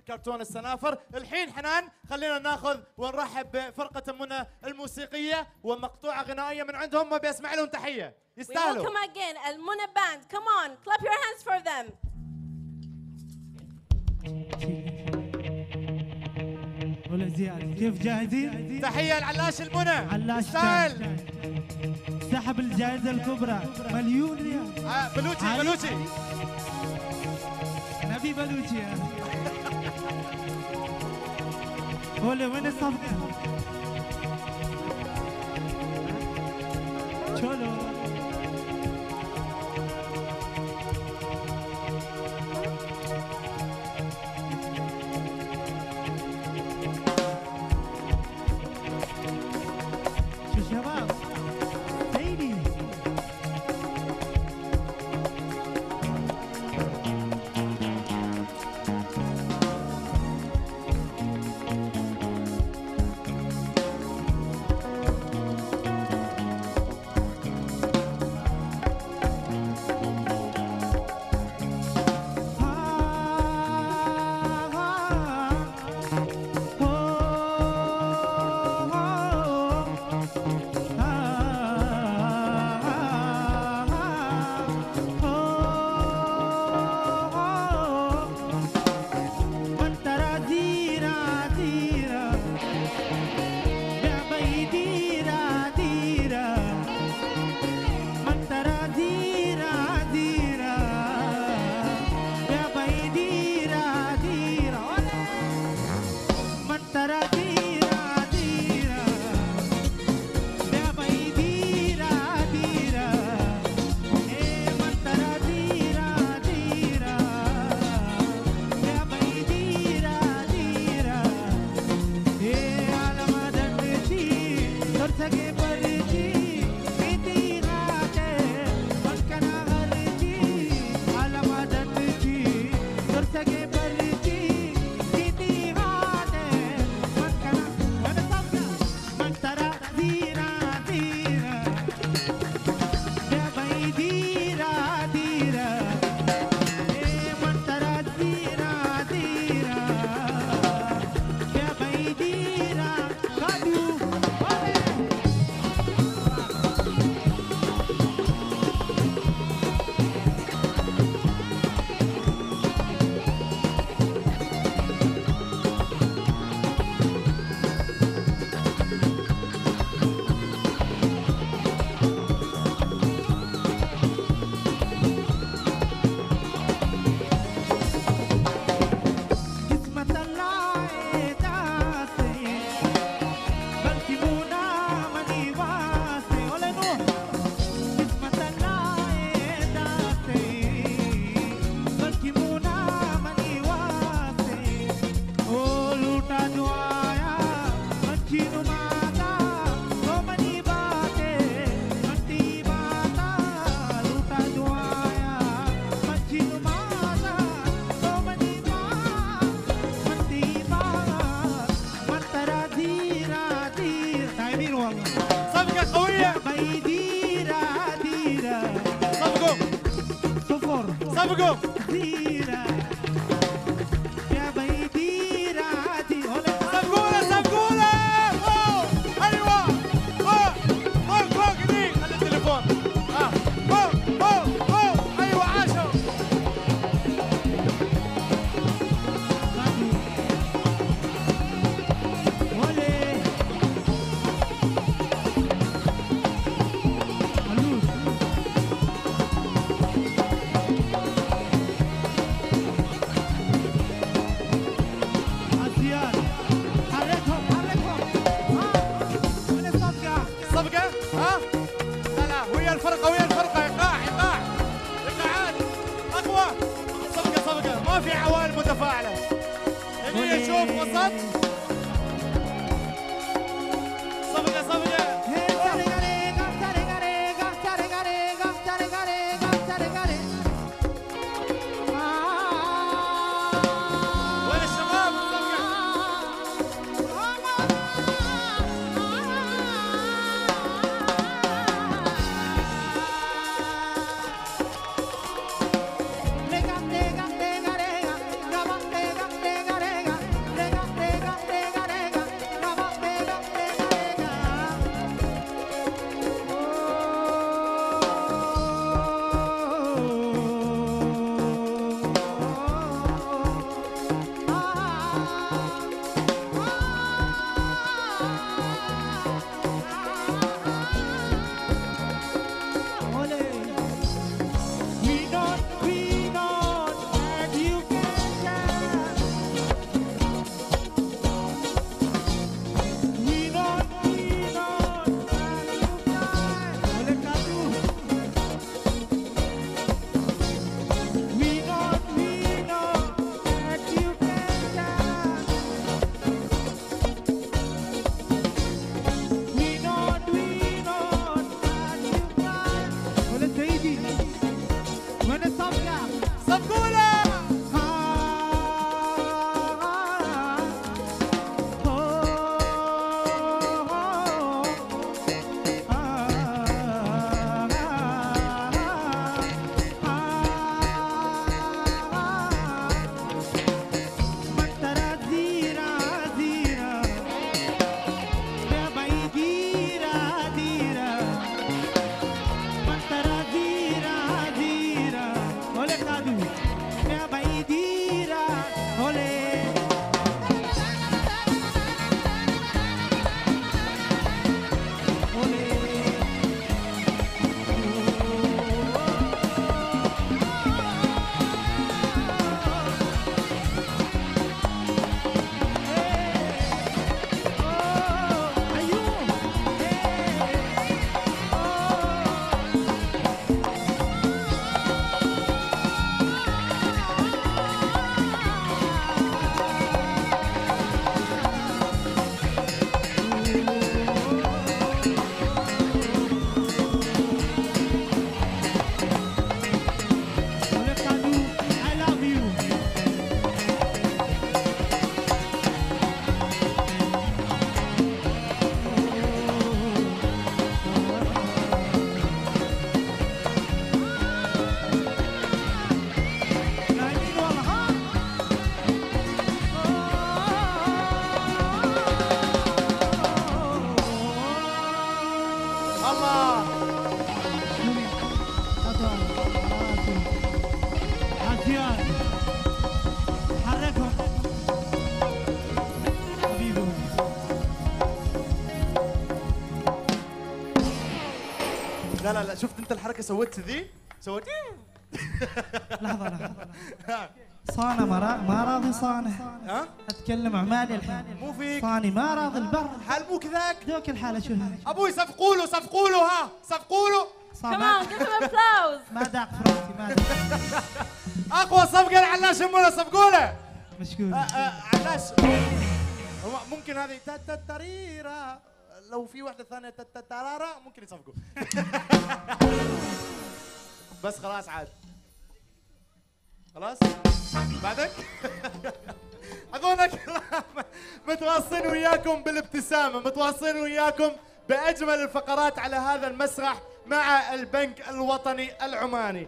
كرتون السنافر. الحين حنان خلينا ناخذ ونرحب بفرقة منى الموسيقية ومقطوعة غنائية من عندهم، ما بيسمع لهم تحية، يستاهلوا. We welcome again المنى band. Come on, clap your hands for them. ولا زياد كيف جاهزين؟ تحية لعلاش المنى، علاش يستاهل، سحب الجائزة الكبرى 1,000,000 ريال. بلوتي بلوتي نبي بلوتي. قولي وين الصفقة؟ شولو شو شباب سيدي لا لا لا، شفت انت الحركة سويت ذي؟ سويت. لحظة لحظة، صانة ما راضي صانة. ها؟ اتكلم عمالي الحين. مو فيك. صاني ما راضي البر. حال مو كذاك. دوك الحالة شو هذا؟ ابوي صفقوا له، صفقوا له، ها صفقوا له. Come on, give him applause. ما داق في راسي، ما داق. اقوى صفقة لعلاش منى، صفقوا له. مشكور. علاش هو ممكن هذه تاتاريرا، لو في واحدة ثانية تاتارارا ممكن يصفقوا. بس خلاص عاد، خلاص بعدك. هذول متواصلين وياكم بالابتسامة، متواصلين وياكم بأجمل الفقرات على هذا المسرح مع البنك الوطني العماني.